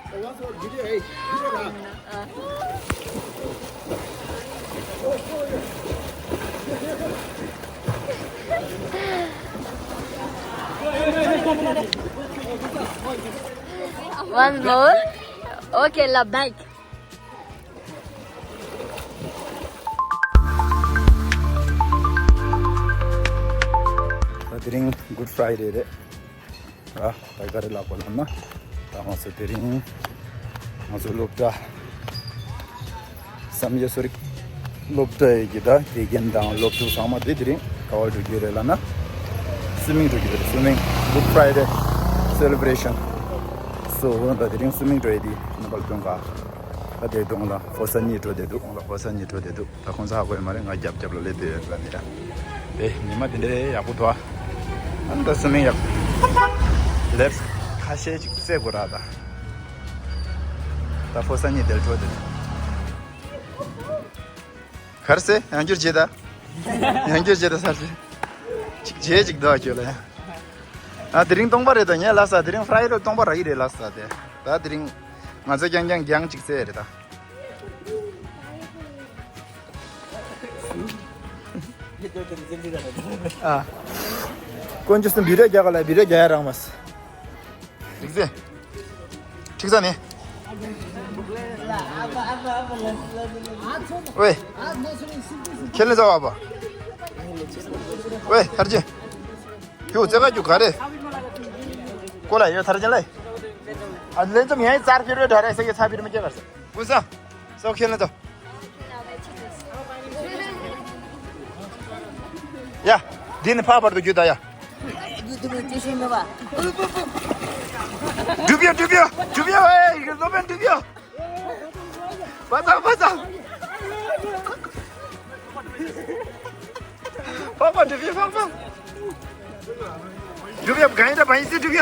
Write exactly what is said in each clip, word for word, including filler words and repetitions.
One more. Okay, la, back. ད་དེ་རིང་Good Friday རེད། ཨ་ད་ག་རེ་ལབ་དགོས་ལབ་ན། ད་ང་ཚོ་དེ་རིང་ང་ཚོ་སློབ་གྲྭ་བསམ་ཡས་གསོ་རིག་སློབ་གྲྭ་ཡི་གི་ད་དགེ་རྒན་དང་སློབ་ཕྲུག་ཚང་མ་དེ་དེ་རིང་ག་བར་འགྲོ་རྒྱུ་རེད་ལབ་ན། Swimming འགྲོ་རྒྱུ་རེད། Swimming Good Friday celebration. So ད་དེ་རིང་Swimming འགྲོ་ཡས་དེ་རྣམ་པ་ལ་སྟོན་ག་ད་དེ་གདོང་ལ་ཕོ་གསར་གཉིས་འགྲོ་བསྡད་འདུག་ལ་ཕོ་གསར་གཉིས་འགྲོ་བསྡད་འདུག་ད་ཁོང་ཚ་ཧ་གོ་ཡོད་མ་རེད། ང་རྒྱབ་རྒྱབ་ལ་སླེབས་བསྡད་ཡོད་ལ་ནི་ཡ། དེ་ཉི་མ་དེ་འདྲའི་ཡག་པོ་འདུག་ཨ་ནི་ད་Swimming ཡག་ལེབ་ཁ་ཤས་ཅིག་རྩེ་དགོས་ར་ད། ད་ཕོ་གསར་གཉིས་དེར་འགྲོ་བསྡད་འདུག་ག་རེ་ཟེར། ཡང་བསྐྱར་བྱེད་ད། ཡང་བསྐྱར་བྱེད་ད་ཟེར་ཞིག་ཅིག་བྱེད་ཅིག་འདུག་ཁྱོད་ལ་ཡ། ཨ་དེ་རིང་སྟོང་པ་རེད་ད། ངས་ལབ་ས་དེ་རིང་Friday སྟོང་པ་རག་གི་རེད་ལབ་ས་དེ། ད་དེ་རིང་ང་ཚོ་རྐྱང་རྐྱང་རྐྱང་ཅིག་བཙལ་རེད་ད། ཨ། དཀོན་མཆོག་གསུམ་བི་ར་རྒྱ་ག་ལ་བི་ར་རྒྱ་ཡ་རང་མ་སི། རིག་རྩེ། ཁྲིག་ས་ནི། ཝེ། ཁྱེད་ལ་ཟ་བ་པ། ཝེ་ཐར་ཅི། ཁྱོད་རྩེ་ག་རྒྱུ་ག་རེ། ཀོ་ལ་ཡོད་ཐར་ཅི་ལ། ཨ་ལན་ཙམ་ཡང་རྩར་ཕེར་བའི་དྲ་རེ་ས་གི་ཚ་ཕེར་མི་སྐྱེ་གར་ས། ཀུན་ས། སོ་ཁྱེད་ལ་ཟ། ཡ། འདི་ནི་ཕ་བར་དུ་རྒྱུ་ད་ཡ། རྒྱུ་དུ་མི་ཅི་ཤེས་མེད་པ། སྒྲུབ་ཡ་སྒྲུབ་ཡ་སྒྲུབ་ཡ་ཨེ་ཡི་གེ་སློབ་དཔོན་སྒྲུབ་ཡ། བ་ཚང་བ་ཚང་། ཕག་པ་སྒྲུབ་ཡ་ཕག་པ། སྒྲུབ་ཡ་གན་ཡི་ད་བ་ཡི་སི་སྒྲུབ་ཡ།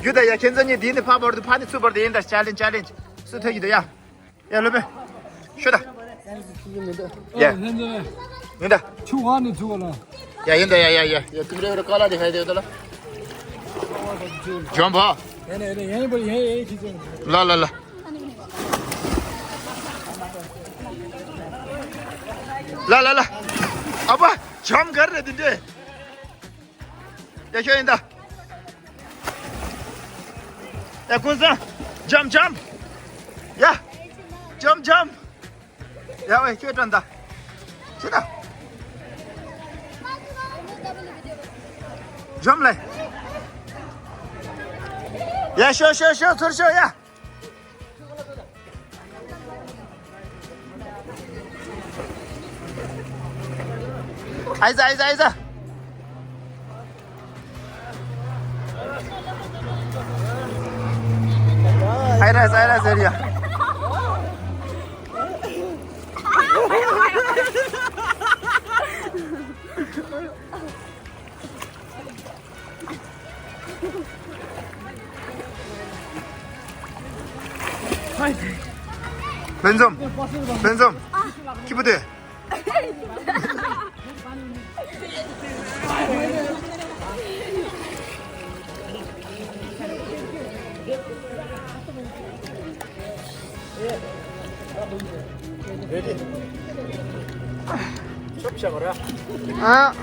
རྒྱུ་ད་ཡ་ཁྱེད་ཚོ་གཉིས་འདི་ནི་ཕ་བར་དུ་ཕ་ནི་ཚུ་བར་དུ་ཡིན་ད། ཅ་ལེན་ཅ་ལེན། སུ་ཐོས་ཀྱི་འདུག་ཡ། ཡ་ལོ་པེ། ཤོད་ད། ཡ། ཡིན་ད། ཆུ་བ་ནི་ཚུ་བ་ལ། ཡ་ཡིན་ད་ཡ་ཡ་ཡ་ཡ་ཏིམ་རེ་རེ་ཀ་ལ་དེ་ཧའི་དེ་ཡོད་ད་ལ། ཇོམ་བ། ཡ་ནས་ཡ་ཡིན་པ་ཡ་ཡ་ཁྱི་ཚོ། ལ་ལ་ལ། ལ་ལ་ལ། ཨ་ཕ། ཇོམ་གར་རེད་དེ་འདྲས། ཡ་ཁྱོད་ཡིན་ད། ཡ་ཀུན་བཟང་། ཇམ་ཇམ། ཡ། ཇམ་ཇམ། ཡ་ཝེ་ཁྱོད་དྲན་ད། ཁྱེད་ད། ཇམ་ལེ། ཡ་ཤོ་ཤོ་ཤོ་ཚུར་ཤོ་ཡ། ཨའི་ཟ་ཨའི་ཟ་ཨའི་ཟ། ཨའི་ར་ཨའི་ར་ཟེར་ཡ། ཕུན་སུམ། ཕུན་སུམ། ཁྱི་པོ་དེ། ཨ།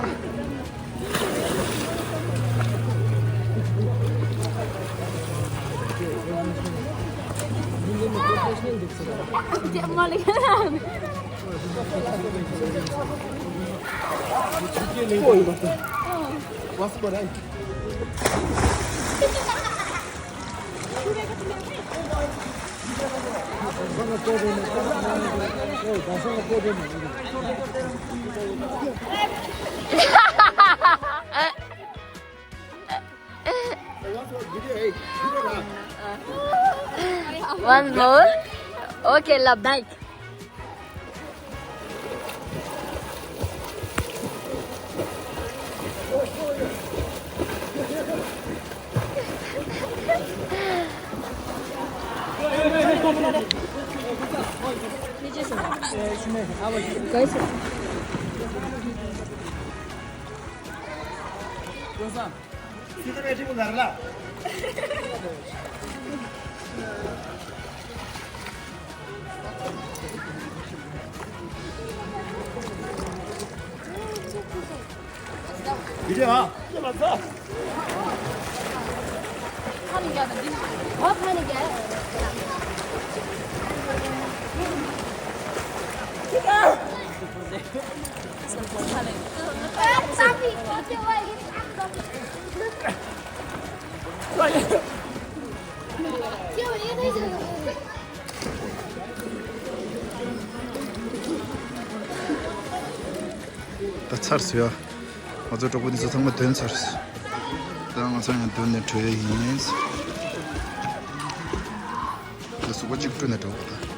One more. Okay, la, back. Guys. ད་ཚར་སོང་ཡ། ང་ཚོ་གྲོགས་པོ་འདི་ཚོ་ཚང་མ་འདོན་ཚར་སོང་། ད་ང་ཚོ་ཡང་འདོན་ནས་བྲོས་ཡིན། ད་གཟུགས་པོ་གཅིག་བཀྲུས་ནས་འགྲོ་དགོས་ད།